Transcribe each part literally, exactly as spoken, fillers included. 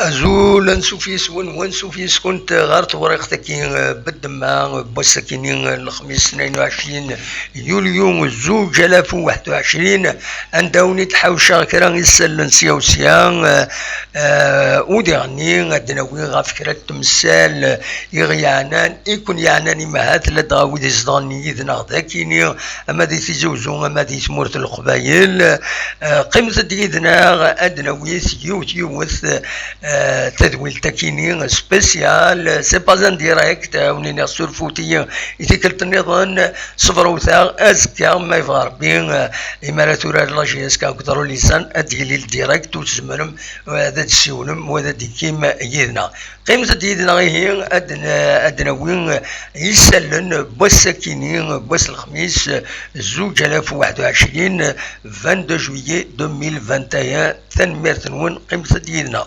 Azul, ansuf yes-wen, wansuf yes-kunt ɣer tewriqt-agi, eh, beddemma, eh, n wass-akini, eh, lexmis, tnayen u ɛecrin yulyu, zuǧ alaf u waḥed u ɛecrin, anda wen-id-ḥawceɣ kra isallen sya u sya, eh, eh, u diɣenni ad d-nawi ɣef kra n temsal, eh, i ɣ-yeɛnan, i ken-yeɛnan, imahat ladɣa wid izedɣen yid-neɣ dakini, ama di Tizi Uzzu, ama di tmurt n Leqbayel. Eh, qqimet-d yid-neɣ, ad d-nawi yiwet, yiwet, eh, tadwilt akini spécial. C'est pas un direct, eh, wen-iniɣ surfut-iyi i tikkelt nniḍen, ṣebret-aɣ, azekka ma yebɣa Rebbi, eh, imi ara turar la J S K akked Rolizan, ad d-yili le direct, ur tzemrem, eh, ad d-ssiwlem, wa ad d-ikkim yid-neɣ. Qqimet-d yid-neɣ ihi, ad n-, ad d-nawi isallen n wass-akini, n wass lexmis, zuǧ alaf u waḥed u ɛecrin, vingt-deux juillet deux mille vingt et un. Tanemmirt-nwen, qqimet-d yid-neɣ.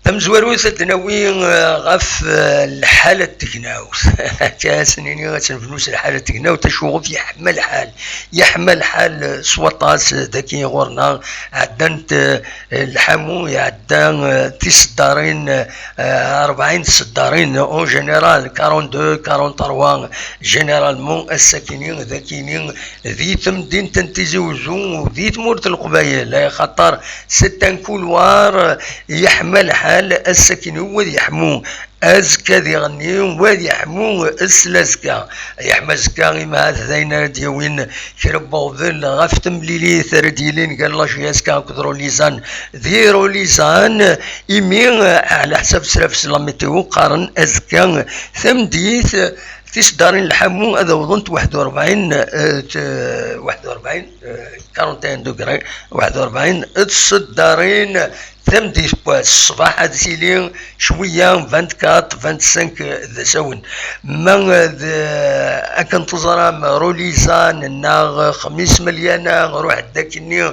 Tamezwarut ad d-nawi, eh, ɣef, eh, lḥala n tegnawt. Akka ad s-nini, ad s-nebnu s lḥala n tegnawt, acuɣef yeḥma lḥal. Yeḥma lḥal, eh, s waṭas, eh, dagi ɣur-neɣ. Ɛeddant, eh, lḥamu, iɛedda, eh, tiseddarin, eh, rebɛin tseddarin, en général, quarante-deux, quarante-trois, généralement, ass-akini, dagini, di temdint n Tizi Uzzu, di tmurt n Leqbayel, axaṭer c'est un couloir, yeḥma lḥal, ass-akini u ad yeḥmu azekka diɣenni, u ad yeḥmu s lazekka. Yeḥma azekka, imahat d ayen ara d-yawin kra n weɣbel ɣef temlilit ara d-yilin gar la J S K akked Rolizan. Di Rolizan, imi, ɛla ḥsab srafes la météo, qqaren azekka tameddit, tiseddarin n lḥamu ad awḍent waḥed u rebɛin, eh, t-, waḥed u rebɛin, eh, quarante et un degrés, waḥed u rebɛin tseddarin. Tameddit n wass, ṣṣbeḥ ad tili cwiya vingt-quatre, vingt-cinq d asawen. Ma d, akken teẓram, Rolizan neɣ Xmis Melyana, ruḥ-d akkenni,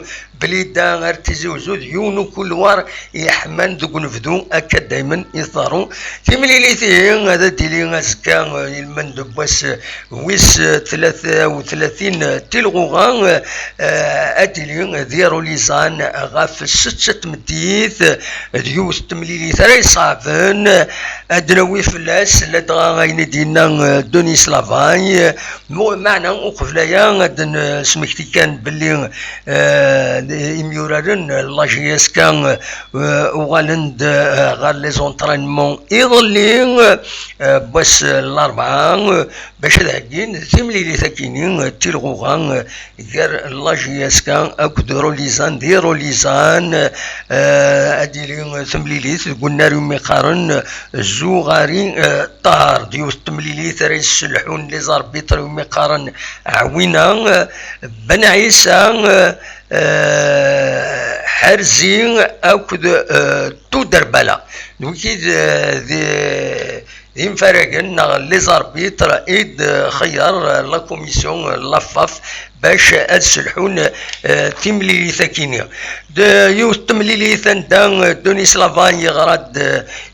Blida ar Tizi Uzzu, d yiwen ukulwar yeḥman deg unebdu, akka daymen i tḍerru. Timlilit-ihi ad d-tili azekka, ilmend n wass wis tlata u tlatin tilɣuɣa, eh, ad d-tili di Rolizan ɣef ssetta n tmeddit, d yiwet n temlilit ara iṣeɛben, ad d-nawi fell-as ladɣa ayen i d-yenna, eh, Denis Lavay. Mu-, meɛna uqbel aya ad d-nesmekti kan belli, eh, imyuraren n la J S K, eh, uɣalen-d, eh, ɣer les entraînements iḍelli, eh, n wass n larebɛa, eh, bac ad heggin timlilit akini, eh, tilɣuɣa, eh, gar la J S K akked Rolizan. Di Rolizan, eh, ad yili temlilit deg unnar umi qqaren, eh, Zuɣari, eh, Ṭaher, d yiwet temlilit ara yesselḥun les arbitres umi qqaren Ɛwina, eh, Ben Ɛisa, eh, eh, Ḥerzi akked, eh, Tuderbala. D wigi d, eh, d, d imfaragen neɣ les arbitres i d-xeyyer, eh, la commission, eh, la FAF, bac ad sselḥun, eh, timlilit-akini. D yiwet temlilit anda, eh, Denis Lavay yeɣra-d,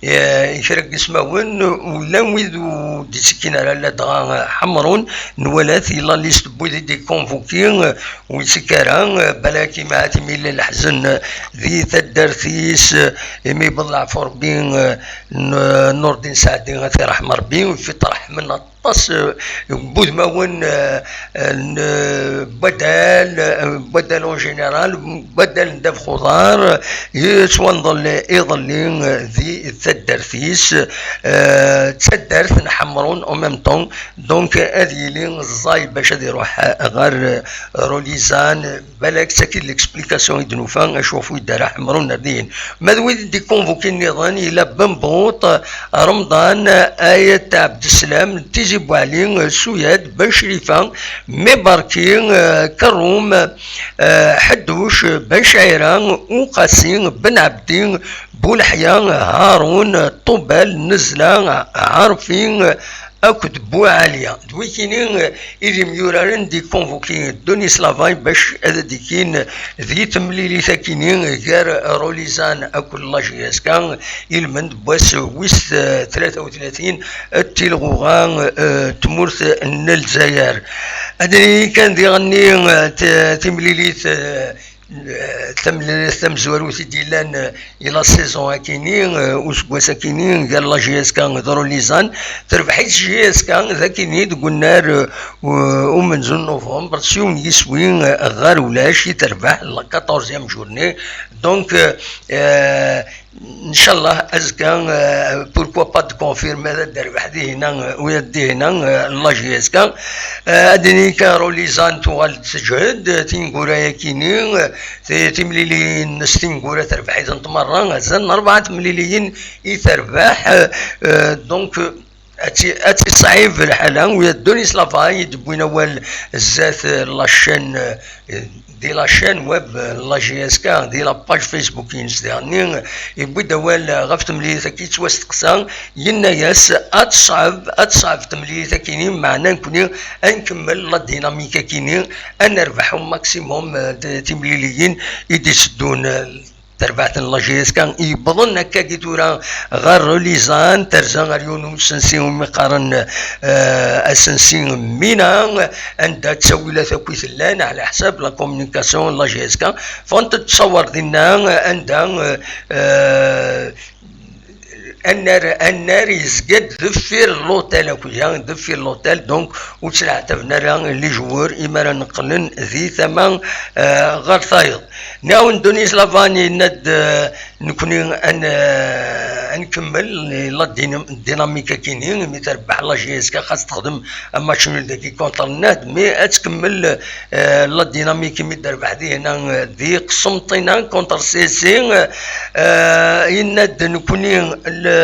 eh, i kra n yismawen, ula wid ur d-ittekkin ara, ladɣa, eh, Ḥemrun, nwala-t i la liste n wid i d-ikonvuki, eh, ur yettekk ara, eh, balak imahat imi yella leḥzen, eh, di taddart-is, eh, imi yewweḍ leɛfu Rebbi, eh, n-, Nurdin Saɛdi, ad t-iṛḥem Rebbi, ifeṭṭer ḥmen aṭas, eh, n wudmawen, eh, n, eh, Badal, eh, Badal en général, Badal n ddabex uḍar, eh, yettwanḍel iḍelli, eh, di taddart-is, eh, d taddart n Ḥemrun en même temps, donc ad yili ẓẓay bac ad iruḥ ɣer, eh, Rolizan, balak d tagi d l'explication i d-nufa, acu ɣef wi d-ara Ḥemrun ar dihin. Ma d wid i d-ikonvukin nniḍen, yella Bembuṭ, Remḍan, Ayt Ɛebdeslam, Tizi Buɛli, Suyad, Ben Crifa, Mibarki, eh, Kerrum, eh, Ḥedduc, Ben Cɛira, Uqasi, Ben Ɛebdi, Buleḥya, Harun, Ṭubal, Nezla, Ɛarfi, akked Buɛaliya. D wikini i d imyuraren d-ikonvuki Denis Lavay bac ad d-ikin di temlilit akini gar Rolizan akked la J S K, ilmend n wass wis tlata u tlatin n tilɣuɣa n tmurt n Lezzayer. Ad nini kan diɣenni timlilit tamezwarut i d-yellan i la saison akini, useggas akini, gar la J S K d Rolizan, terbeḥ-itt J S K d akini deg unnar umenzu n novembre s yiwen yiswi ɣer ulac i terbeḥ la quatorzième journée. Donc, ncallah azekka, pourquoi pas de confirmer ad d-terbeḥ dihina, u ad dihina la J S K. Ad nini kan Rolizan tuɣal teǧhed tineggura-yakini, timliliyin-nnes tineggura terbeḥ-itent merra, azal n rebɛa temliliyin i terbeḥ. Donc, ad tt-, ad tt-iṣɛib lḥala. U d Denis Lavay i d-wwin awal zdat la chaîne, di la chaîne web la J S K, di la page Facebook-ines diɣenni, yewwi-d awal ɣef temlilit-agi yettwasteqsa, yenna-yas ad teṣɛeb, ad teṣɛeb temlilit-akini, meɛna nekni ad nkemmel la dynamique-akini, ad nerbeḥ au maximum timliliyin i d-iteddun. Tarbaɛt n la J S K yewwḍen akkagi tura ɣer Lizan, terza ɣer yiwen usensi umi qqaren asensi Mina, anda ttawilat akk i tellan ɛla ḥsab la communication n la J S K. Ffɣent-d ttṣawar dinna anda annar, annar yezga-d deffir l'hôtel akk-ya, deffir l'hôtel, donc ur ttneɛtaben ara les joueurs imi ara neqqlen di tama ɣer tayeḍ. Nniɣ-awen Denis Lavay yenna-d, nekni ad n-, ad nkemmel la dynamique-akini, imi terbeḥ la J S K xas texdem un match nul dagi contre Nad, mais ad tkemmel la dynamique imi terbeḥ dihina di Qsenṭina contre C S C. Yenna-d nekni le,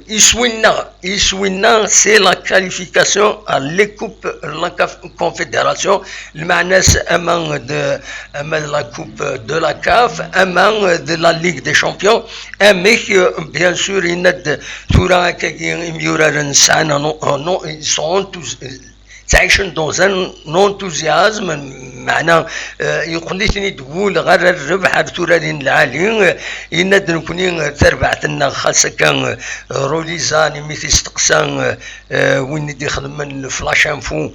iswi-nneɣ, iswi-nneɣ, c'est la qualification à la Coupe de la Confédération, lmeɛna-s ama d, ama d la Coupe de la CAF, ama d la Ligue des Champions. Amek, bien sûr, yenna-d tura akkagi imyuraren sɛan, non, non, ils sont tous, ttɛicen dans un enthousiasme, meɛna yeqqen-iten-id wul ɣer rrbeḥ ar turarin lɛali. Yenna-d nekni tarbaɛt-nneɣ xas akka Rolizan imi t-isteqsa win i d-ixedmen le flash info,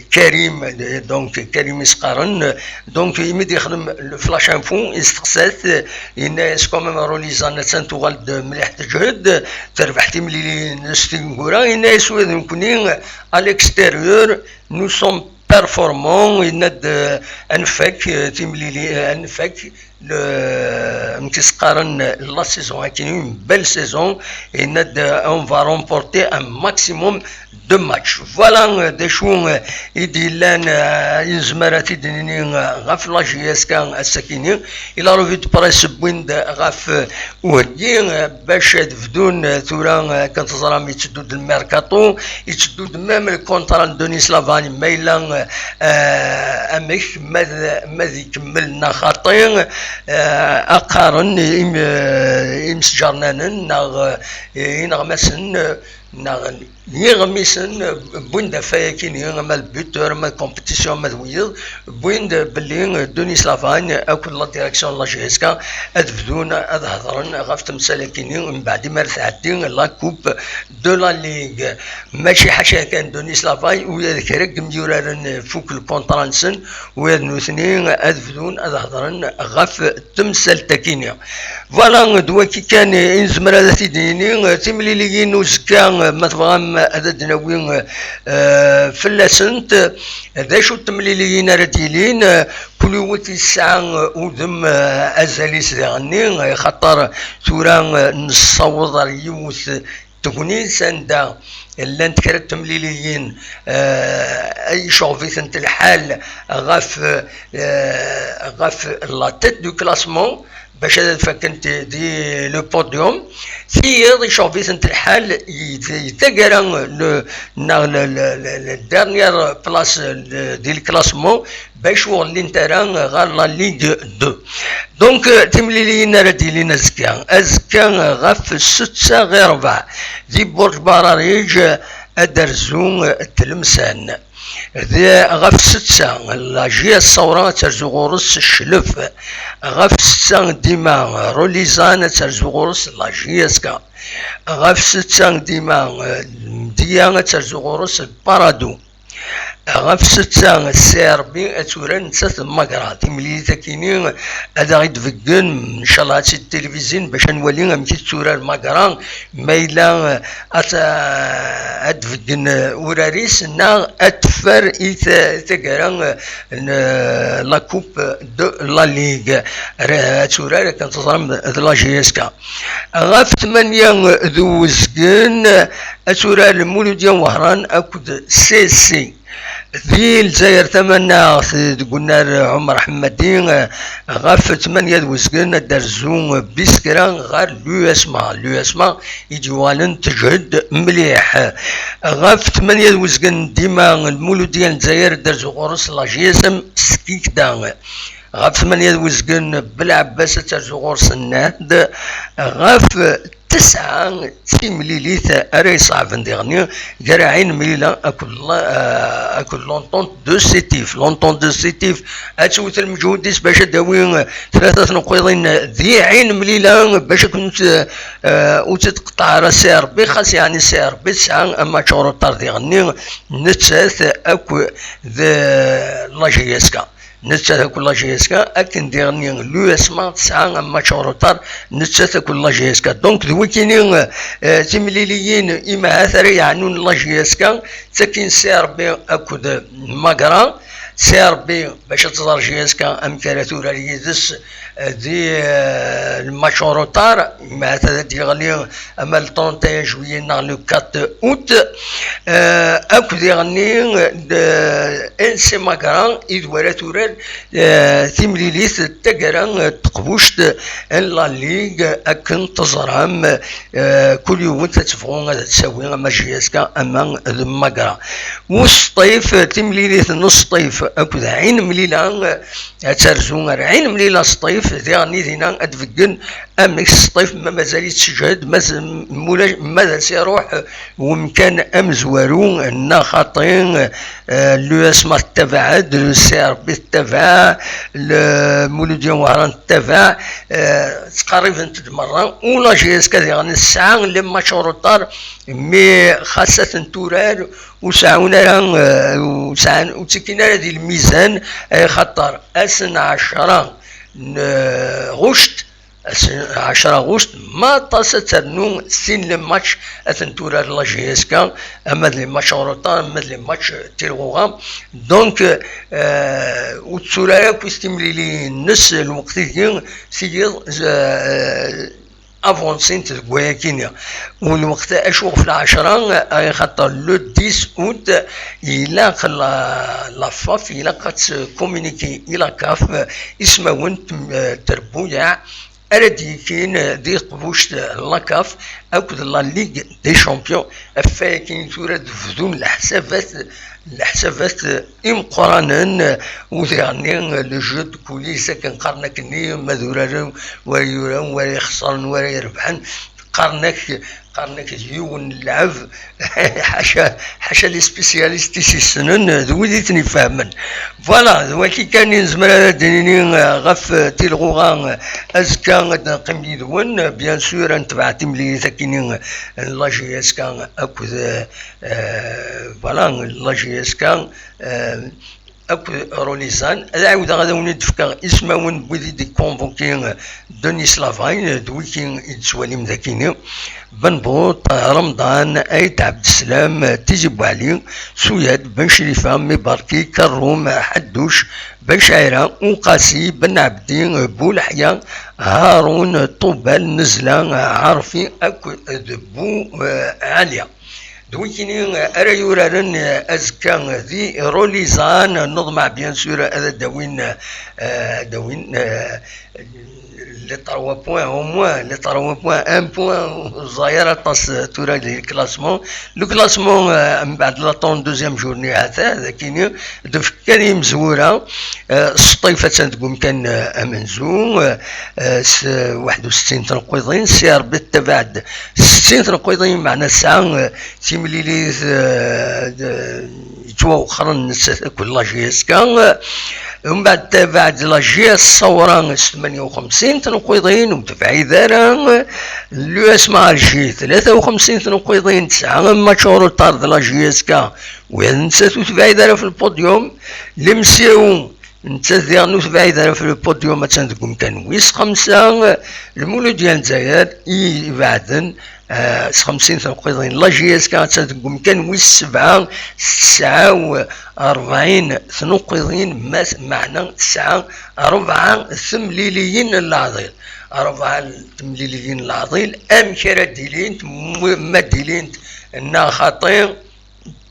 Karim, donc Karim i s-qqaren, donc imi d-ixdem le flash info isteqsa-t, yenna-yas quand même Rolizan attan tuɣal-d mliḥ teǧhed, terbeḥ timliliyin s tineggura, yenna-yas ula d nekni à l'extérieur nous sommes performants, yenna-d ad nfak timlili, ad nfak le, amek i s-qqaren, la saison akini, une belle saison, yenna-d on va remporter un maximum de matchs. Voilà d acu i d-yellan, nezmer ad t-id-nini ɣef la J S K ass-akini. I la revue de presse wwin-d ɣef uheggi, bac ad bdun tura, akken teẓram, yetteddu-d lmerkaṭu, yetteddu-d même le contrat n Denis Lavay, ma yella amek, ma d, ma d ikemmel neɣ xaṭi, qqaren im-, imsǧernanen neɣ ineɣmasen neɣ yiɣmisen wwin-d afay-akini, ama d buteur, ama d compétition, ama d wiyeḍ, wwin-d belli Denis Lavay akked la direction n la J S K ad bdun ad hedren ɣef temsal-akini mbeɛd imi ara tɛeddi la Coupe de la Ligue. Mačči ḥaca kan Denis Lavay, ula d kra n yimyuraren fuk lkunṭra-nsen, ula d nutni ad bdun ad hedren ɣef temsalt-akini. Voilà, d waki kan i nezmer ad t-id-nini. Timliliyin uzekka, ma tebɣam ad d-nawi fell-asent, d acu n temliliyin ara d-yilin? Kul yiwet yesɛa udem azal-is diɣenni, axaṭer tura nessaweḍ ar yiwet tegnit anda llant kra n temliliyin, eh, iceɣb-itent lḥal ɣef, eh, ɣef la tête du classement. bac ad fakkent di le podium. Tiyiḍ iceɣb-itent lḥal, i taggara n, neɣ le, le, le, le dernière place di le classement, bac ur llint ara ɣer la Ligue deux. Donc, timliliyin ara d-yilin azekka. Azekka ɣef ssetta ɣir rrbeɛ di Burj Barariǧ ad d-terzu Tlemsan. Ɣef ssetta, la J S Saoura ad terzu ɣur-s Cclef. Ɣef ssetta dima, Rolizan ad terzu ɣur-s la J S K. Ɣef ssetta dima, Mdiya ad terzu ɣur-s Parado. Ɣef ssetta, C R B ad turar nettat d Magra. Timlilit akini ad aɣ-id-beggen, ncallah ad tt-id-tilivizin bac ad nwali amek i tetturar Magra, ma yella ad, ad d-beggen urar-is neɣ ad teffer i taggara n la Coupe de la Ligue. Ad turar akken teẓram d la J S K. Ɣef tmanya d uzgen ad turar Lmuludya Wehran akked C C. Di Lezzayer tamanaɣt deg unnar Ɛumar Ḥemmadi, ɣef tmanya d uzgen ad d-terzu Biskra ɣer l'U S M A. L'U S M A i d-yuɣalen tejhed mliḥ. Ɣef tmanya d uzgen dima Lmuludya n Lezzayer ad d-terzu ɣur-s la J S M Skikda. Ɣef tmanya d uzgen Belɛebbas ad terzu ɣur-s Nnad. Ɣef tesɛa d timlilit ara iṣeɛben diɣenni gar Ɛin Mlila akked la-, eh, akked l'Entente de Sétif. L'Entente de Sétif ad tewwet lmeǧhud-is bac ad d-tawi tlata tneqqiḍin di Ɛin Mlila bac akken ur tt-, eh, ur tt-id-tqeṭṭeɛ ara C R B, xas yeɛni C R B tesɛa amatch en retard diɣenni nettat akked la J S K. Nettat akked la J S K, akken diɣenni l'U S M A tesɛa amatch en retard, nettat akked la J S K. Donc, d wikini, eh, timliliyin imahat ara yeɛnun la J S K, ttakkin C R B akked Magra. C R B, bac ad tẓer J S K amek ara turar yid-s, eh, di, eh, le match en retard, imahat ad d-yeɣli ama le trente et un juillet neɣ le quatre août, eh, akked diɣenni, eh, N C Magra i d wara turar, eh, timlilit n taggara, eh, n teqbuct n la Ligue, akken teẓram, eh, kul yiwet ad tebɣu ad tawi ama J S K ama d Magra. Usṭif, timlilit n Usṭif akked Ɛin Mlila, eh, ad terzu ar Ɛin Mlila Sṭif, diɣenni dina ad d-beggen amek Sṭif ma mazal-itt tejhed, ma z-, mulac, ma d as iruḥ wemkan amezwaru, neɣ xaṭi, eh, l'U S M A tettabaɛ-d, le C R B tettabaɛ, le Muludya Wehran tettabaɛ, eh, ttqerribent-d merra, u la J S K diɣen tesɛa le match en retard, mais xas ad tent-turar, ur seɛɛun ara, eh, ur seɛɛun, ur ttekkin ara di lmizan, axaṭer ass n ɛecra n, eh, ɣuct, ass n ɛecra ɣuct, ma aṭas ad ternu sin le match ad tent-turar la J S K, ama d les matchs en retard, ama d les matchs tilɣuɣa. Donc, eh, ur tettur ara akk timliliyin-nnes lweqt-agi, tiyiḍ, eh, avancent deg wayakini. U lweqt acu ɣef lɛecra, axaṭer le dix août ilaq la, la FAF ilaq ad tcommuniquer i la CAF ismawen n, eh, trebbuyaɛ ara d-yekin di teqbuct la CAF akked la Ligue des Champions. Ɣef wayakini tura ad bdun leḥsabat, leḥsabat imeqqranen, u diɣenni le jeu de coulisse akken qqaren akkenni, ma d urar wara yuran, wara ixesren, wara irebḥen, qqaren-ak, qqaren-ak d yiwen n lɛeb, ḥaca, ḥaca les spécialistes i s-yessnen, d wid i ten-ifehmen. Voilà, d waki kan i nezmer ara d-nini, eh, ɣef, eh, tilɣuɣa, eh, azekka ad neqqim yid-wen, eh, bien sûr, ad netbeɛ timlilit akkin, eh, n la J S K akked, eh, eh, voilà, la J S K, eh, akked Rolizan. Ad ɛiwdeɣ ad awen-id-fkeɣ ismawen n wid i d-ikonvoki, eh, Denis Lavay, eh, d wiki i d-tettwalim d akini. Benbuṭ, Remḍan, Ayt Ɛebdeslam, Tizi Buɛli, Suyad, Ben Crifa, Mibarki, Kerrum, Ḥedduc, Ben Cɛira, Uqasi, Ben Ɛebdi, Buleḥya, Harun, Ṭubal, Nezla, Ɛerfi akked Bu, eh, Ɛali. D wikini, eh, ara yuraren, eh, azekka di Rolizan, neḍmeɛ bien sûr ad d-awin, eh, ad d-awin, eh, Les trois points, au moins, les trois points, un point, ẓẓay ara aṭas, euh, tura di classement. Le classement, euh, mbeɛd la trente-deuxième journée, hata, dakini, d-fkan imezwura, euh, Sṭif attan deg umkan, euh, amenzu, euh, euh, s waḥed u settin tneqqiḍin, C R B tabaɛd settin tneqqiḍin, meɛna tesɛa, euh, timlilit, euh, d-, yettwawexxren nettat akked la J S K. Mbeɛd tabaɛd la J S Ṣawra s tmanya u xemsin tneqqiḍin, ur tebɛid ara. L'U S M Alger tlata u xemsin tneqqiḍin, tesɛa match en retard d la J S K, wiyaḍ nettat ur tebɛid ara f le podium. L'M C O nettat diɣen ur tebɛid ara f le podium, attan deg umkan wis xemsa. Lmuludya n Lezzayer i ibeɛden, ah, s xemsin tneqqiḍin. La J S K attan deg umkan wis sebɛa s tesɛa u rebɛin tneqqiḍin, ma-, meɛna tesɛa rebɛa temliliyin n leɛḍil. Rebɛa temliliyin n leɛḍil, amek ara d-ilint, m-, ma d-ilint neɣ xaṭi?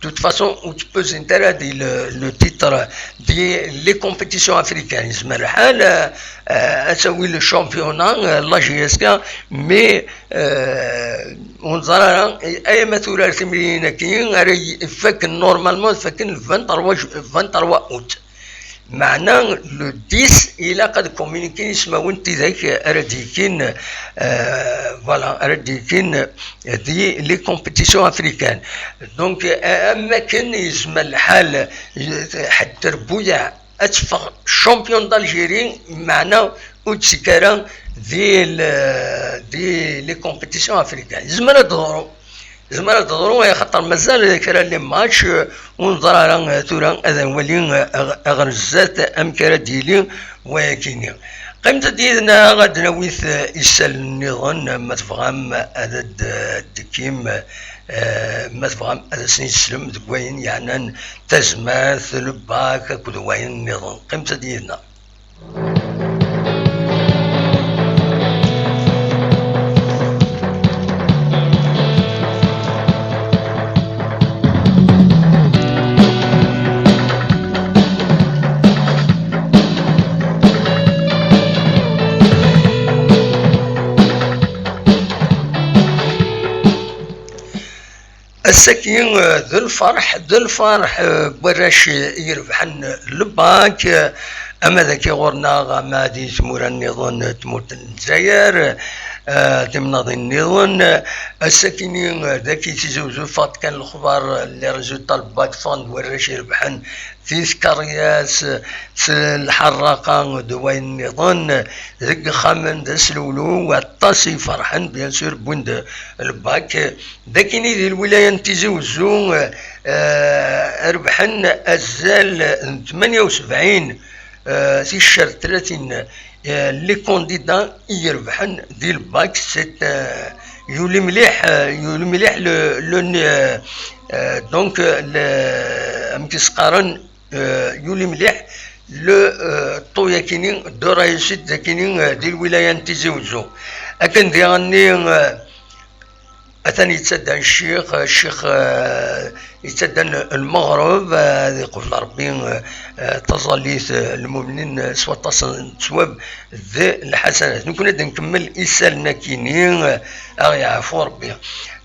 De toute façon, ur ttpezint ara di le, le titre di les compétitions africaines. Yezmer lḥal, euh, euh, ad tawi le championnat, euh, la J S K, mais, euh, ur neẓri ara, ay ma turar timliyin-agi, ara y-, fakken normalement, fakken le vingt-trois ju-, vingt-trois août. Meɛna le dix, ilaq ad communiquin ismawen n tidak ara d-yekin, euh, voilà, ara d-yekin di les compétitions africaines. Donc, euh, am akken yezmer lḥal, euh, ḥedd trebbuyaɛ ad teffeɣ champion d'Algérie, meɛna ur d-tekki ara di le-, di les compétitions africaines. Yezmer ad d-teḍru. Yezmer ad d-teḍru, axaṭer mazal kra n les matchs, euh, ur neẓri ara, euh, tura ad nwali, euh, ɣ-, ɣer zdat amek ara d-yili wayakini. Qqimet-d yid-neɣ ad d-nawi, euh, isallen nniḍen, euh, ma tebɣam ad d-, euh, tekkim, euh, ma tebɣam ad asen-islem deg wayen yeɛnan tazmert, le bac akked wayen nniḍen. Qqimet-d yid-neɣ. Ass-agi, eh, d lferḥ, d lferḥ, eh, n warrac, eh, irebḥen le bac, eh, ama dagi ɣur-neɣ, ama di tmura nniḍen, eh, tmurt n Lezzayer, eh, timnaḍin nniḍen. Ass-agi-nni, eh, dagi Tizi Uzzu, ffɣent kan lexbar, eh, les résultats n le bac, ffɣen-d warrac irebḥen di tkeryas, s lḥerraqa d wayen nniḍen, deg yexxamen d aslewlu, aṭas i iferḥen, bien sûr, wwin-d le bac. Dagini di lwilaya n Tizi Uzzu, eh, rebḥen azal n tmanya u sebɛin, eh, ticcert tlatin, eh, les candidats i irebḥen di le bac, c'est, eh, yuli mliḥ, eh, yuli mliḥ le, le, eh, eh, donc, eh, le, amek i s-qqaren, eh, yuli mliḥ le, eh, taux-yakini de réussite dagini, eh, di lwilaya n Tizi Uzzu. Akken diɣenni, eh, atan yettaddan ccix, ccix, eh, yettaddan lmeɣreb, eh, ad iqbel Rebbi, eh, eh, taẓallit, eh, lmumnin, eh, s waṭas n ttwab d lḥasanat. Nekkni ad nkemmel isallen-akini, eh, aɣ-yeɛfu Rebbi.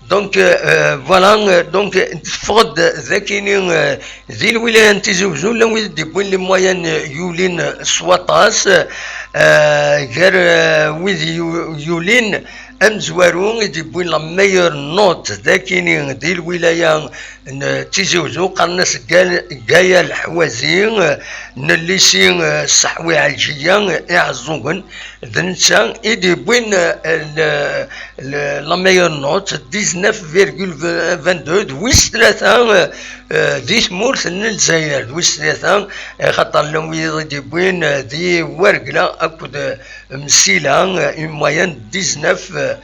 Donc, euh, voilà, euh, donc, teffeɣ-d dagini, euh, di lwilaya n Tizi Uzzu, llan wid i d-yewwin les moyennes, euh, yulin, euh, s waṭas, euh, gar, euh, wid yu-, yulin amezwaru i d-yewwin la meilleure note dagini di lwilaya n Tizi Uzzu, qqaren-as Gal-, Gaya Leḥwazi, euh, n lycée, euh, Seḥwi Ɛelǧiya, euh, Iɛeẓẓugen, d netta i d-yewwin, euh, le, le, la meilleure note, dix-neuf virgule vingt-deux, d wis tlata, euh, euh, di tmurt n Lezzayer, d wis tlata, eh, xaṭer llan wid i d-yewwin, euh, di Wergla akked, euh, Msila, euh, une moyenne de dix-neuf, euh,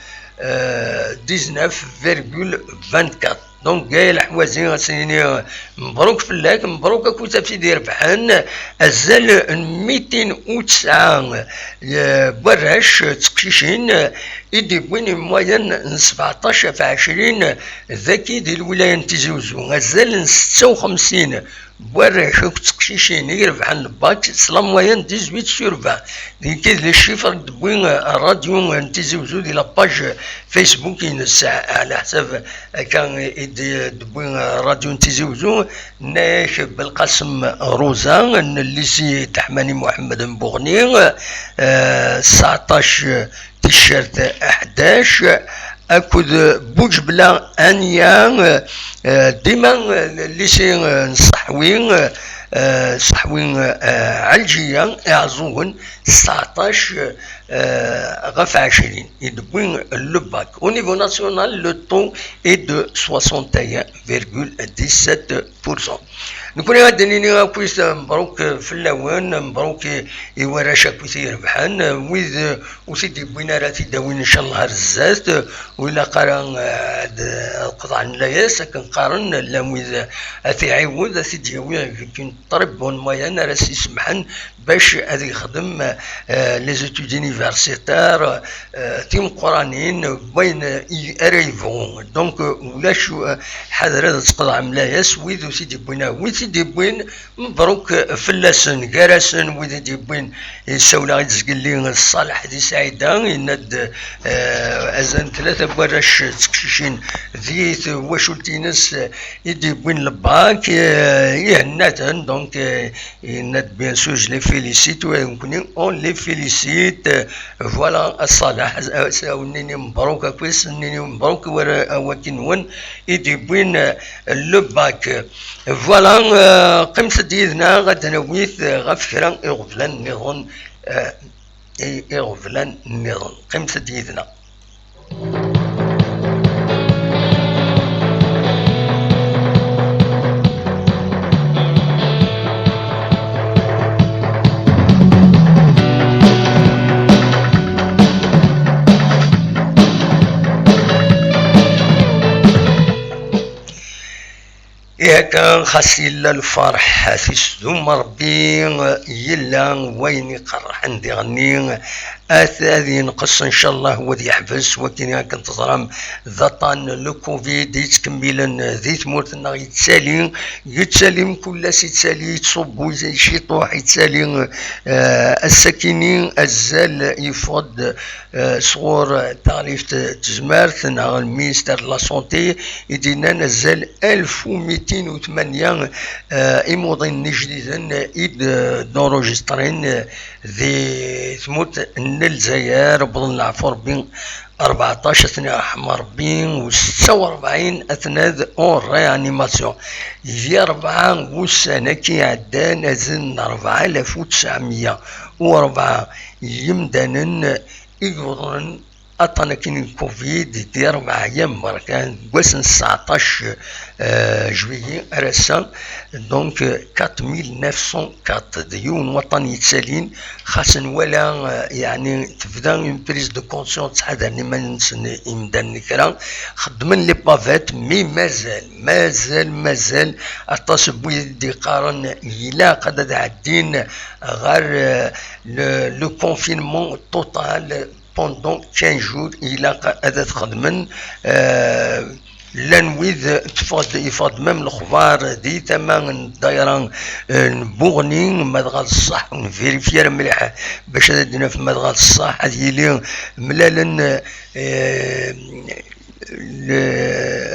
euh, dix-neuf virgule vingt-quatre. Donc, Gaël Ḥwazi, ad s-nini, euh, mebruk fell-ak, mebruk akk i tafit irebḥen, azal n mitin u tesɛa, eh, warrac, eh, d teqcicin, eh, i d-yewwin moyenne n sbeɛṭac ɣef ɛecrin, eh, dagi di lwilaya n Tizi Uzzu, azal n setta u xemsin n warrac akked teqcicin i irebḥen le bac s la moyenne dix-huit sur vingt. D nekki d les chiffres d-tewwi, euh, rradyu n Tizi Wezzu di la page Facebook-ines, ɛla ḥsab akka i d-, d-tewwi, euh, rradyu n Tizi Wezzu. Nna-ak Belqasem Rosa n lycée Taḥmani Muḥemmed n Buɣni, euh, tseɛṭac ticcert ḥdac, akked Buǧebla Anya, euh, dima, euh, lycée, euh, n Ṣaḥwi, euh, Ṣaḥwi, euh, Ɛelǧiya, Iɛeẓẓugen, tseɛṭac, euh, ɣef ɛecrin i d-wwin le bac. Au niveau national, le taux est de soixante et un virgule dix-sept pour cent. Nekkni ad d-nini akkit mebruk fell-awen, mebruk i, i warrac akkit i irebḥen, wid ur t-id-yewwin ara ad t-id-awin ncallah ar zdat, ur ilaq ara, eh, ad, ad qeḍɛen layas, akken qqaren, llan wid ad t-iɛiwed, ad t-id-yawi avec une très bonne moyenne ara s-isemḥen bac ad yexdem, eh, les études universitaires, eh, timeqqranin, wayen i, ara yebɣu. Donc, eh, ulac, eh, ḥader ad tqeḍɛem layas, wid ur t-id-yewwin ara. Wid t-id-yewwin, mebruk fell-asen, gar-asen wid i d-yewwin, yessawel-aɣ-d zgelli Ṣaleḥ di Sɛida, yenna-d, eh, azal n tlata n warrac d teqcicin di twacult-ines, eh, i d-yewwin le bac, eh, ihenna-ten, donc, eh, yenna-d, bien sûr, je les félicite, ouais, nekkni, on les félicite, eh, voilà, a Ṣaleḥ, eh, s-, ad nini mebruk akkit, nini mebruk i warra-, a wakken-nwen i d-yewwin, eh, le bac. Voilà, eh, qqimet-d yid-neɣ ad d-nawi, eh, ɣef kra iɣeblan nniḍen, eh, i, iɣeblan nniḍen. Qqimet-d yid-neɣ. Ihi akka, xas yella lferḥ, tisdum Rebbi, yella wayen iqerrḥen diɣenni, at-, ad yenqes, ncallah, u ad yeḥbes, wakken akken teẓram, d aṭṭan le covid yettkemmilen di tmurt-nneɣ, yettali, yettali mkul ass, yettali, yettṣubbu, ciṭuḥ, yettali, eh, ass-akini azal yeffeɣ-d, eh, sɣur taɣlift n tezmert neɣ le ministère de la santé, i d-yennan azal alef u mitin u tmanya, eh, imuḍinen ijdiden i d-, d-enregistrin, eh, di tmurt n Lezzayer, wwḍen leɛfu Rebbi rbeɛṭac, ad ten-irḥem Rebbi, u setta u rebɛin atnad en réanimation. Di rebɛa wussan-agi iɛeddan, azal n rebɛa alaf u tesɛemya u rebɛa yimdanen i yuḍnen aṭṭan-agi n covid di rebɛa ayyam berkan, deg wass n tseɛṭac, euh, juillet ar ass-a, donc, euh, quatre mille neuf cent quatre, d yiwen n waṭṭan yettalin, xas nwala, euh, yeɛni tebda une prise de conscience, ttḥadaren iman-nsen imdanen kra, xeddmen les pavettes, mais mazal, mazal, mazal aṭas n wid d-iqqaren ilaq ad, ad ɛeddin ɣer, euh, le, le confinement total, pendant quinze jours, ilaq ad t-xedmen, euh, llan wid teffeɣ-d, yeffeɣ-d même lexbar di tama n ddayra, euh, n Buɣni, ma dɣa d ṣṣeḥ, ur nvérifié ara mliḥ bac ad d-naf ma dɣa d ṣṣeḥ, ad yili mlalen, euh, le,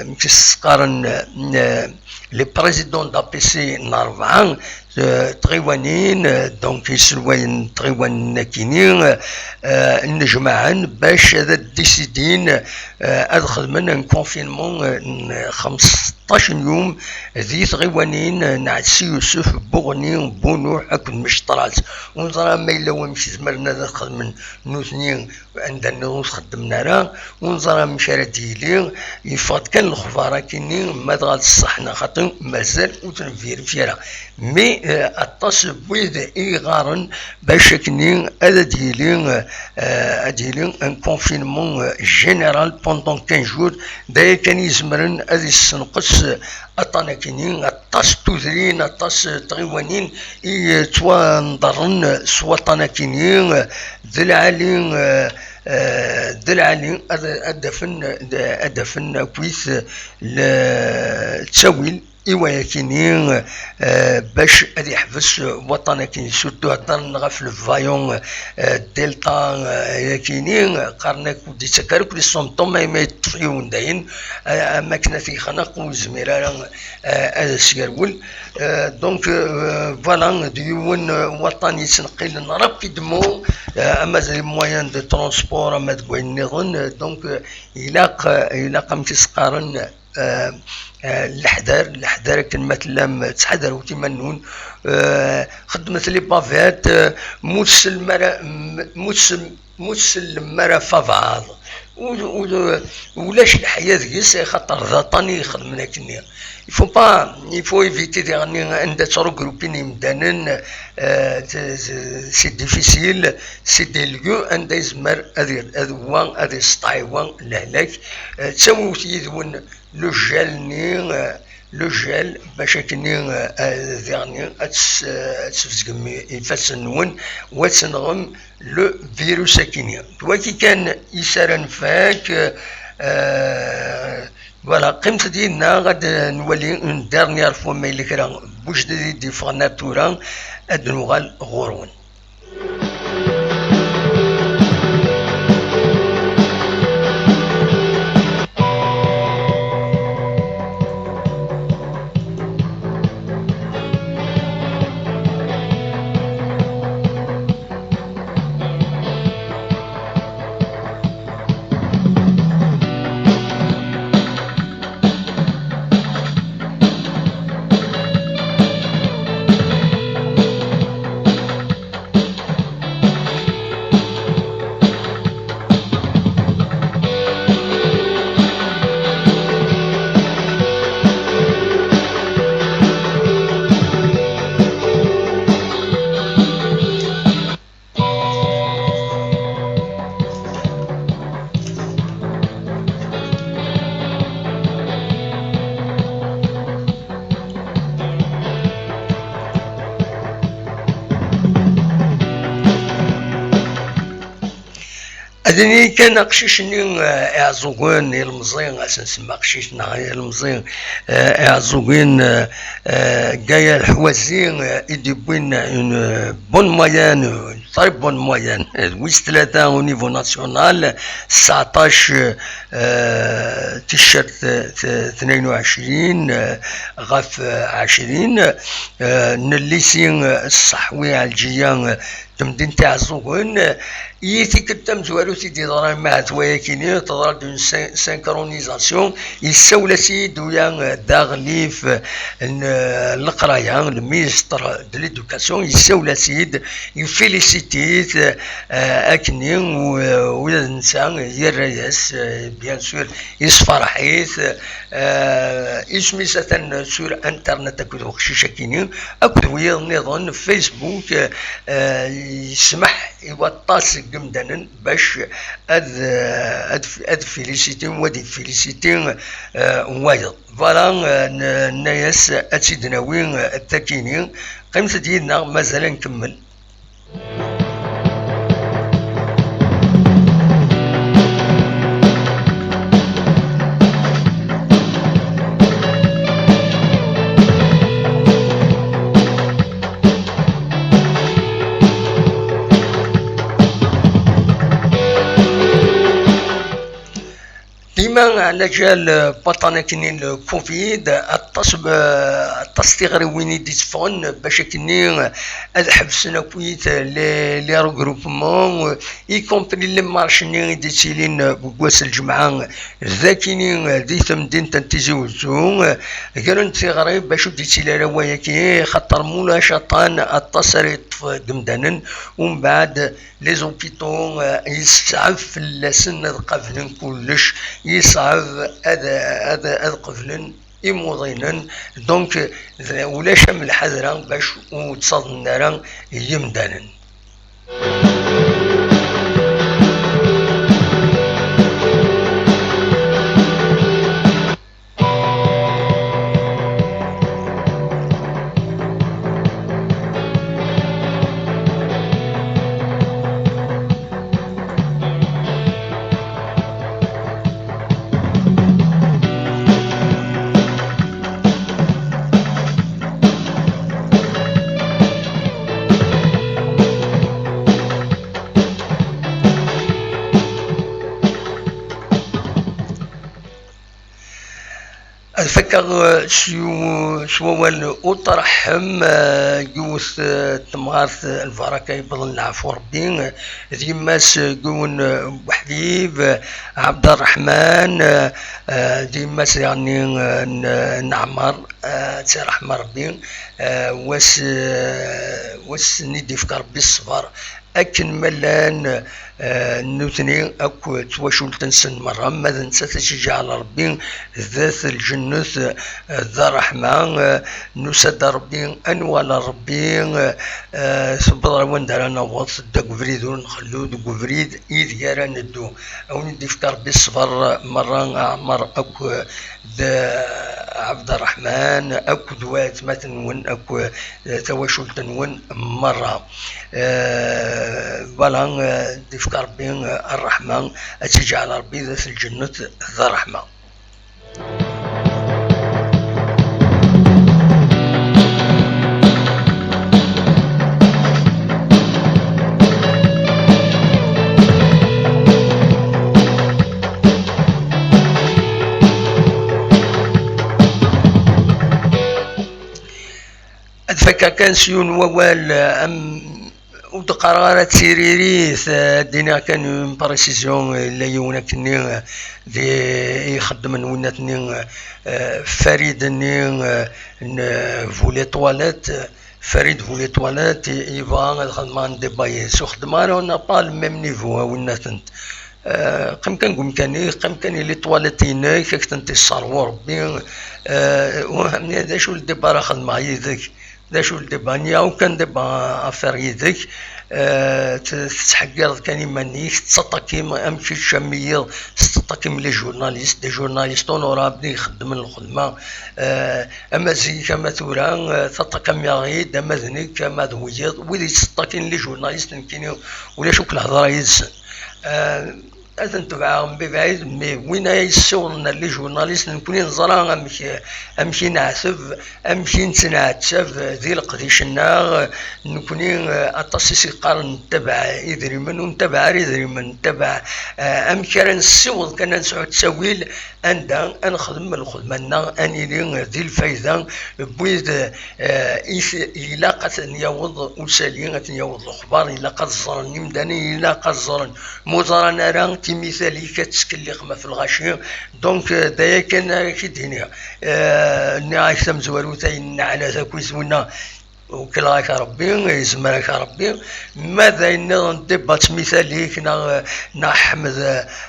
amek i s-qqaren, euh, les présidents d'A P C n rebɛa, euh, tɣiwanin, euh, donc iselwayen n tɣiwanin-akini, euh, nnejmaɛen bac ad d-décidin, euh, ad xedmen un confinement, euh, n xemseṭṭac n yum di tɣiwanin, euh, n Ɛetsi Yusef, Buɣni, Bunuḥ akked Mecṭrat. Ur neẓra ma yella wamek zemren ad xedmen nutni anda nniḍen ur t-xeddmen ara, ur neẓra amek ara d-yili, yeffeɣ-d kan lexbar akini, ma dɣa d ṣṣeḥ neɣ xaṭi, mazal ur t-nvérifié ara. Mais, euh, aṭas n wid i iɣaren bac akni ad, ad yili, euh, ad yili un confinement, euh, général pendant quinze jours, d aya kan i izemren ad yessenqes aṭṭan akini, aṭas n tudrin, aṭas n tɣiwanin i, euh, ttwanḍerren s waṭṭan akini, euh, d lɛali, euh, eh, d lɛali ad, ad d-afen, ad d-afen akkit le ttawil, i wayakini, eh, bac ad yeḥbes waṭṭan-akini. Surtout heddren ɣef le variant, eh, Delta, eh, yakini, qqaren akk ur d-yettak ara akk les symptômes, aymi yeṭṭef yiwen dayen, eh, am akken ad t-yexneq, ur yezmir ara, eh, ad as-yerwel. Eh, donc, eh, voilà, d yiwen, eh, waṭṭan yettneqqilen rapidement, eh, ama d les moyens de transport, ama deg wayen nniḍen. Eh, donc, eh, ilaq, eh, ilaq, amek i s-qqaren, eh, eh, leḥder, leḥder akken ma tellam, ttḥadaret iman-nwen, eh, xeddmet les bavettes, eh, ur tsellem ara, m-, ur tsellem, ur tsellem ara f abeɛḍ. Ur, ur, ulac leḥya deg-s, axaṭer d aṭṭan i ixedmen akkenni. Il faut pas, il faut éviter diɣenni anda ttregrupin yimdanen, eh, t-, t-, c'est difficile, c'est des lieux anda yezmer ad, ad wa ad yesteɛi wa lehlak. Eh, ttawit yid-wen le gel-nni, eh, le gel, bac akkenni, eh, eh, diɣenni ad tes-, eh, ad tesbezgem ifassen-nwen, u ad tenɣem le virus akkenni. D wagi kan i s ara nfak, eh, voilà, qqimet-d yid-neɣ ad nwali une dernière fois ma yella kra n wejdi i d-yeffɣen ar tura, ad nuɣal ɣur-wen. Ad nini kan aqcic-nni, eh, Iɛeẓẓugen, ilemẓi, ad s-nsemmi aqcic neɣ ilemẓi, eh, Iɛeẓẓugen, eh, eh, Gaël Ḥwazi, eh, i d-yewwin une bonne moyenne, une très bonne moyenne, eh, wis tlata au niveau national, tseɛṭac, eh, ticcert, eh, t-, tnayen u ɛecrin, eh, ɣef, eh, ɛecrin, eh, n lycée, eh, Ṣṣeḥwi Ɛelǧiya, eh, temdint Iɛeẓẓugen. I tikkelt tamezwarut i d-yeḍran, ma ahat wayakini, teḍra-d une syn-, synchronisation. Yessawel-as-id uya d aɣlif n, eh, leqraya, le ministre de l'éducation, yessawel-as-id, yefilisitit, eh, akkenni, u, u d netta yerra-yas, eh, bien sûr, yessefreḥ-it, eh, isem-is atan sur internet akked uqcic akkenni, akked wiyaḍ nniḍen, Facebook, eh, yesmeḥ i waṭas n yimdanen bac ad, ad, ad filisitin, wa ad ifilisiti, eh, wayeḍ. Voilà, eh, n-, nenna-yas ad tt-id-nawi, eh, takini. Qqimet-d yid-neɣ, mazal ad nkemmel. Dima ɛla jal, eh, baṭan akkenni n le covid, aṭas, eh, aṭas tiɣriwin i d-itteffɣen bac akkenni, eh, ad ḥebsen akkit les, les regroupements, eh, y compris les marches-nni i d-ittilin, eh, deg wass n lǧemɛa, eh, d akkenni, eh, di temdint n Tizi Wezzu, eh, gren tiɣri bac ur d-ittili ara wayagi, xaṭer mulac aṭan, aṭas ara yeṭṭef deg yimdanen, umbeɛd, les hôpitaux, eh, yesɛeb fell-asen ad qablen kullec, yesɛeb ad, ad, ad qablen imuḍinen. Donc, d-, ulac am lḥadra bac ur ttaḍnen ara yimdanen. Ad fakkeɣ, eh, s yu-, s wawal uṭraḥem, eh, yiwet, eh, temɣart, eh, lbaraka yewwḍen leɛfu Rebbi, eh, d yemma-s, eh, yiwen, eh, weḥbib, eh, Ɛebderreḥman, eh, eh, d yemma-s diɣenni, eh, n, n Ɛmer, eh, ad tt-iṛeḥm Rebbi, eh, wass, eh, wass-nni d-ifka Rebbi ṣṣber, akken ma llan, eh, nutni akk d twacult-nsen merra, ma d nettat ad tt-iǧɛel Rebbi d at lǧennet, eh, d ṛṛeḥma, eh, nusa-d ar Rebbi, ad nwali Rebbi, eh, tewweḍ ɣer wanda ara naweḍ, tedda deg ubrid ur nxellu, deg ubrid ideg ara neddu. A wen-d-ifk Rebbi ṣṣber merra, a Ɛmer akk d Ɛebderreḥman akk d watmaten-nwen akk d tawacult-nwen merra. Eh, voilà, eh, d-ifk Rebbi, eh, ṛṛeḥma, ad tt-iǧɛel Rebbi d at lǧennet d ṛṛeḥma. Ad fakkeɣ kan s yiwen wawal, am, ur d-qqareɣ ara d tiririt, eh, ad d-iniɣ kan une précision, yella yiwen akkenni, eh, di, ixeddmen winnat-nni, eh, Farid-nni, eh, n, eh, Volet Toilette, Farid Volet Toilette, i-, yebɣa ad xedmeɣ un débat yid-s. Ur xeddmeɣ ara, on n'a pas le même niveau, a winnat-nni. Eh, qqim kan deg umkan-ik, qqim kan i les toilettes-inek, ad k-tent-isserwu Rebbi. Eh, u-, d acu le débat ara xedmeɣ yid-k? D acu le débat? Il n'y a aucun débat à faire yid-k. Eh, t-, tettḥeggireḍ kan iman-ik, tettaṭakim am kečč am wiyiḍ, tettaṭakim les journalistes, des journalistes honorables i ixeddmen lxedma. Eh, ama zik, ama tura, eh, taṭakam-yaɣ-id, ama d nekk, ama d wiyiḍ, wid yettaṭakin les journalistes, nekkini ulac akk lehḍra yid-sen. Eh, ad ten-tebɛeɣ mebɛid, mais win ay yessiwḍen ar les journalistes, nekkni neẓra amek, amek i neɛteb, amek i nettneɛtab di leqdic-nneɣ. Nekkni, eh, aṭas i s-yeqqaren nettabaɛ idrimen, ur nettabaɛ ara idrimen, nettabaɛ, eh, amek ara nessiweḍ kan ad nesɛu ttawil anda ad nexdem lxedma-nneɣ, ad nili di lfayda n wid, eh, i t-, ilaq ad ten-yaweḍ usali, ad ten-yaweḍ lexbar, ilaq ad ẓren imdanen, ilaq ad ẓren. Ma ur ẓran ara, timital-ik ad tettkellixem ɣef lɣaci. Donc, eh, d aya kan ara k-id-iniɣ. Eh, nniɣ-ak tamezwarut, ayen neɛna akk i zwina, wekleɣ-ak Rebbi, yezmer-ak Rebbi. Ma d ayen nniḍen, débat ttmital-ik, neɣ, neɣ Ḥmed,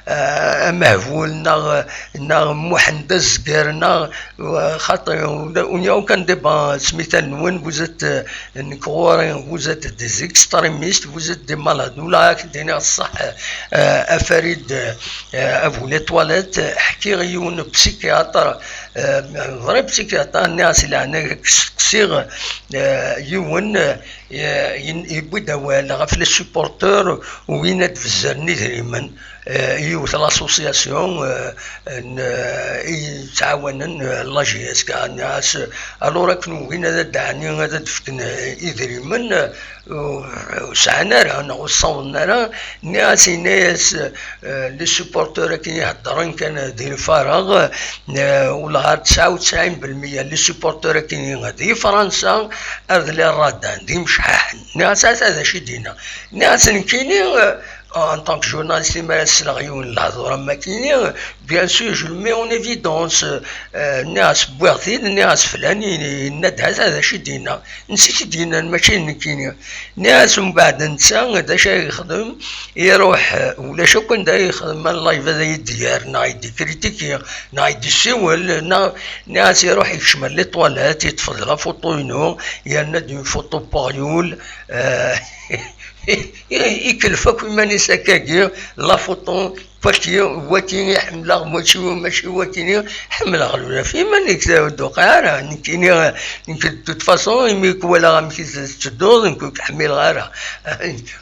eh, Amehbul, neɣ, neɣ Muḥend Azger, neɣ, eh, xaṭi, ur, ur n'y a aucun débat ttmital-nwen, vous êtes, eh, nekk ɣur-i, vous êtes des extrémistes, vous êtes des malades. Ula ad k-d-iniɣ ṣṣeḥ, eh, a Farid, eh, a Volet Toilette, ḥkiɣ i yiwen psychiatre, eh, vrai psychiatre, nniɣ-as i leɛnaya-k, steqsiɣ, eh, yiwen, eh, yen-, yewwi-d awal ɣef les supporters win ad d-bezzren idrimen, eh, yiwet l'association, eh, n, eh, i yettɛawanen, eh, la J S K, nniɣ-as, alors akken ugin ad d-ɛni ad d-fken, eh, idrimen, eh, ur, ur sɛan ara, neɣ ur ssawḍen ara, nniɣ-as, yenna-yas, eh, les supporters akken iheddren kan di lfareɣ, eh, wellah ar tesɛa u tesɛin belmiya les supporters akken di Fransa, ar d les radins, d imecḥaḥen. Nniɣ-as, ata d acu i d-yenna. Nniɣ-as, nekkini, eh, en tant que journaliste, mi ara sleɣ yiwen n lehdur am wakken-nni, bien sûr, je le mets en évidence, eh, nniɣ-as, wwiɣ-t-id, nniɣ-as, flan, yenna-d, ata d acu i d-yenna. Netta i t-id-yennan, mačči d nekkini. Nniɣ-as, umbeɛd netta, d acu ara yexdem? Iruḥ, eh, ulac akk anda ara yexdem, ma live ad iyi-d-yerr, neɣ ad yi-d-ikritiki, neɣ ad yi-d-isiwel, neɣ, nniɣ-as, iruḥ ikcem les toilettes, yeṭṭef-d la photo-inu, yerna-d une photo n uɣyul, eh, ikelf akk iman-is akkagi, la photo, waki, waki i ḥemmleɣ, mačči, mačči waki, ḥemmleɣ lula f iman-ik, ur d-tuqiɛ ara. Nekkini, nekk, de toute façon, imi k-walaɣ amek i tettedduḍ, nekk ur k-ḥmileɣ ara.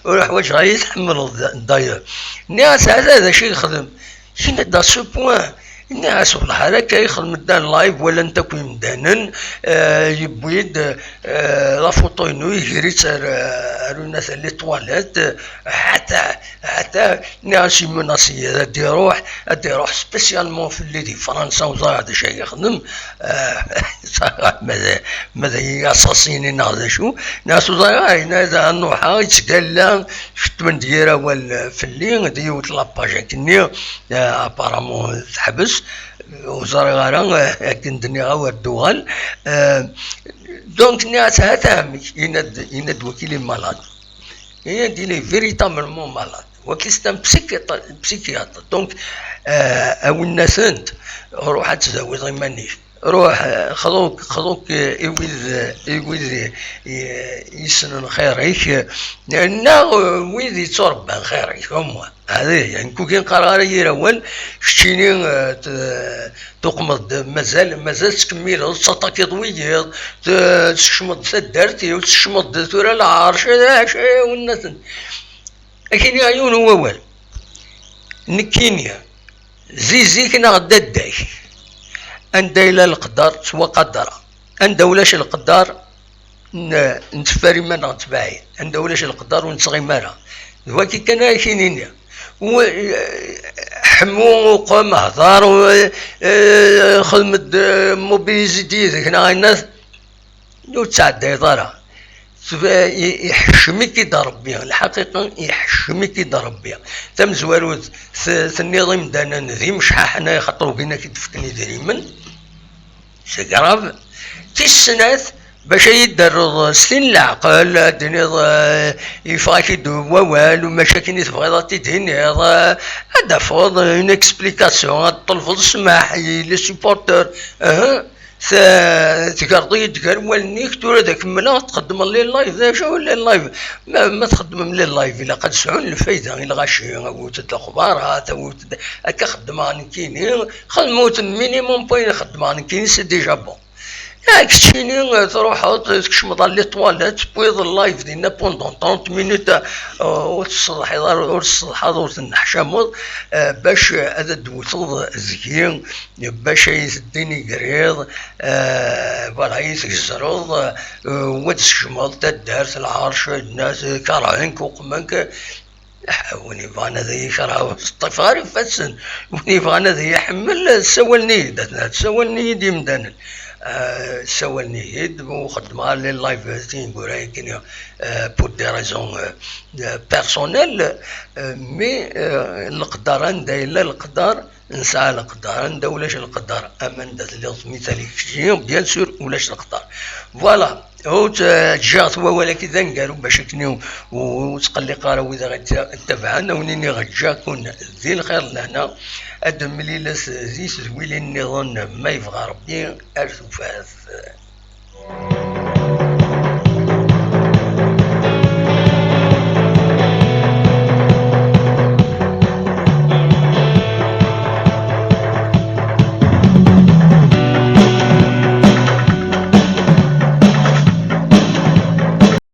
Ur ḥwaǧeɣ ara i tḥemmleḍ, d'ailleurs. Nniɣ-as, ata d acu i yexdem. Yenna-d à ce point, Nniɣ-as: "Wellah, ar akka yexdem-d live, walan-t akk yimdanen, eh, yewwi-d, eh, la photo-inu, iger-itt ar, ar une de les toilettes, ata, ata." Nniɣ-as: "Imunas-iyi, ad d-iruḥ, ad d-iruḥ spécialement fell-i di Fransa, ur ẓriɣ d acu ay yexdem." Eh, ma d, ma d assassini neɣ d acu. Nniɣ-as: "Ur ẓriɣ ara." Yenna-d: "Ad nruḥ, ad yettgalla." Kettmen-d yir awal fell-i, d yiwet la page akkenni, eh, apparemment teḥbes. Ur ẓriɣ ara, eh, akken d-nniɣ, awer d-tuɣal. Eh, donc, nniɣ-as: "Hata amek?" Yenna-d, yenna-d: "Wakil est malade." Yenna-d: "Il est véritablement malade. Wakil c'est un psychiatre, psychiatre. Donc, eh, awi-n-asen-t, ruḥ ad tdawiḍ iman-ik. Ruḥ, eh, xḍu-k, xḍu-k, eh, i wid, eh, i wid, eh, i, i yessnen xir-ik, eh, neɣ, eh, wid yetturebban xir-ik, au moins." Hadi, nekk ur k-qqareɣ ara yir awal, keččini, eh, t-, tuqmeḍ-d, mazal, mazal tettkemmileḍ, tettaṭakiḍ wiyiḍ, t-, teskecmeḍ-d taddart-iw, teskecmeḍ-d tura lɛerc, eh, acu, eh, awi-n-asen. Ad k-iniɣ yiwen n wawal. Nekkini, zi zik neɣ dadda-k, anda yella leqder ttwaqadreɣ. Anda ulac leqder, n-, nteffer iman-nneɣ ttbaɛid. Anda ulac leqder ur nettɣimi ara. D wagi kan ara k-in-iniɣ. U-, ḥmu, uqem, hder, u-, eh, xdem-d, eh, mobilize-d yid-k neɣ ayen-, ur ttɛeddayeḍ ara. Tb-, i-, iḥeccem-ik-id Rebbi. Lḥaqiqa, iḥeccem-ik-id Rebbi. Tamezwarut, t-, tenniḍ imdanen d imecḥaḥen, ay xaṭer ugin ad k-id-fken idrimen. C'est grave. Tis snat, bac ad yi-d-terreḍ s tin n leɛqel, ad d-tiniḍ, eh, yeffeɣ-ak-id wawal, u mačči akken i tebɣiḍ ad t-id-tiniḍ, eh, ad d-tafeḍ une explication, ad d-tṭelbeḍ ssmaḥ i les supporters, eh, t-, tgerḍ-iyi-d gar wallen-ik, tura ad kemmleɣ, txeddmeḍ les live, d acu les live? Ma, ma txeddmem les live, ilaq ad sɛun lfayda i lɣaci, awiwt-d lexbarat, awiwt-d, akka xeddmeɣ nekkini, xedmut minimum n wayen xeddmeɣ nekkini, c'est déjà bon. Ah, keččini, eh, truḥeḍ, tkecmeḍ ɣer les toilettes, tewwiḍ live dinna pendant trente minutes, eh, ur tessetḥiḍ ara, ur tessetḥaḍ, ur tenneḥcameḍ, eh, bac, eh, ad d-tewteḍ deg-i, bac ad yi-teddinigriḍ, eh, voilà, ad yi-tgezreḍ, eh, u ad teskecmeḍ taddart, lɛerc, nnas, kerhen-k, uqmen-k. Ah, win yebɣan ad iyi-kerheɣ, ur ṭṭifeɣ ara ifassen. Win yebɣan ad iyi-iḥemmel, ssawalen-iyi-d, ssawalen-iyi-d yimdanen. Ah, ssawalen-iyi-d, u xeddmeɣ les live tineggura-agi, ah, pour des raisons, ah, personnelles, ah, mais, ah, leqder, anda yella leqder, nesɛa leqder, anda ulac leqder, am anda telliḍ mi tali kečči, bien sûr, ulac leqder. Voilà, ur tt-, ǧǧiɣ-t wawal-agi d aneggaru bac akken ur, ur ttqelliqeɣ ara wid ara tt-, ttabaɛen, a wen-iniɣ ǧǧiɣ-ken di lxir d lehna, ad d-nemlilet di tedwilin nniḍen ma yebɣa Rebbi, ar tufat.